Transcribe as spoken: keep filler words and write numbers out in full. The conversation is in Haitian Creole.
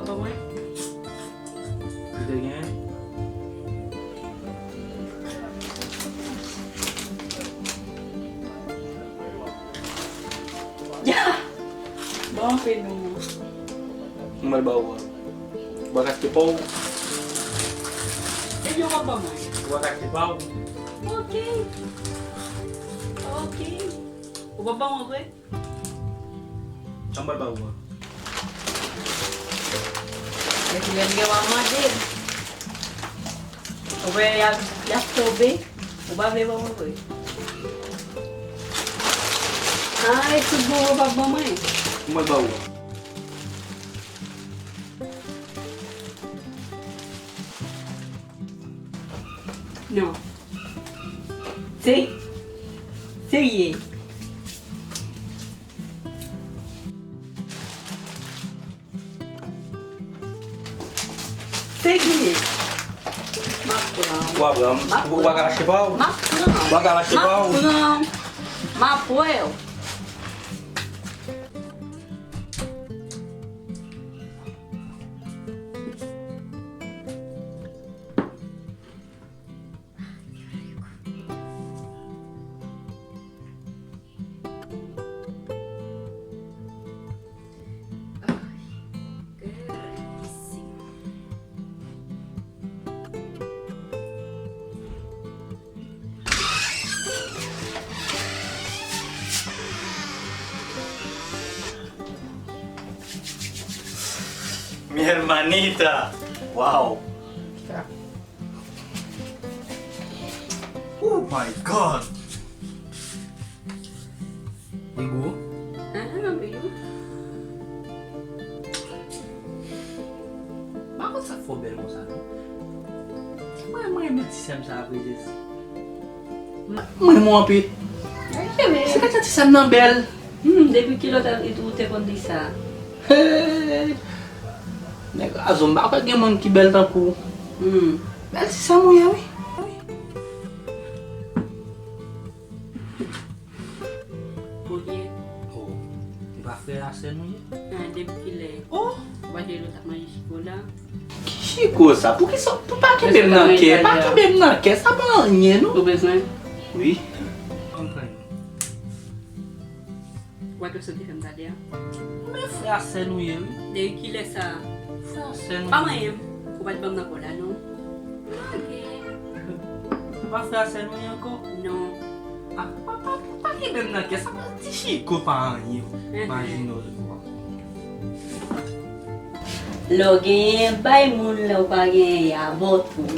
Ban mwen. Ou te gen? Ban mwen pe nou. Mwen ba ou. Ou pa ka achte pa w. Ebyen, w ap ban mwen. Ou pa ka achte pa w. Ok. Ok. Ou p ap ban mwen vre? Chan m pral ba ou an. Mèsi, lè m gen w ap mande. Ou wè, y ap, y ap tonbe. Ou pa vle ban mwen vre? Ay, tout bon, ou p ap ban mwen? M pral ba ou an. Non. Se, serye. Serye. M ap pran. W ap pran. M ap pran. Ou pa ka lache pa w. M ap pran. Ou pa ka lache pa w. M ap pran. M ap wè w. Mi hermanita. Wow. Oh my God. Li gwo? Aha, li gwo. M pa konn sa k fè w bèl konsa, non. Mwen, mwen renmen ti sè m sa vre, Jezi. Mwen, mwen anpil. Se ka ti sè m nan bèl. Hmm, depi kilè ou te konn di sa? Hey! Nèg Azo, m pa kwè gen moun ki bèl tankou w. Hmm. Bèl ti sè m ou ye, wi. Kote? Oh, se pa frè a sè nou ye? Ah, depi kilè? Oh! Ou pa te di w t ap manje chiko la? Ki chiko sa? Poukisa? Pou pa kenbe m nan kè. Pa kenbe m nan kè. Sa pa anyen, non. Ou bezwen? Wi. Ann pran youn. Ou pa t wè sa w te fè m talè a? Men frè a sè nou ye, wi. Depi kilè sa? Frè a sè nou. Pa manyen m. Ou pa t ban m nan kò la, non. Ok. Se pa frè a sè nou ye ankò? Non. Ah, pa, pa, pa kenbe m nan kè, sa pa ti chiko pa anyen. Mhm. Imajine w. Lè w genyen, bay moun, lè w pa genyen, y a bò tou.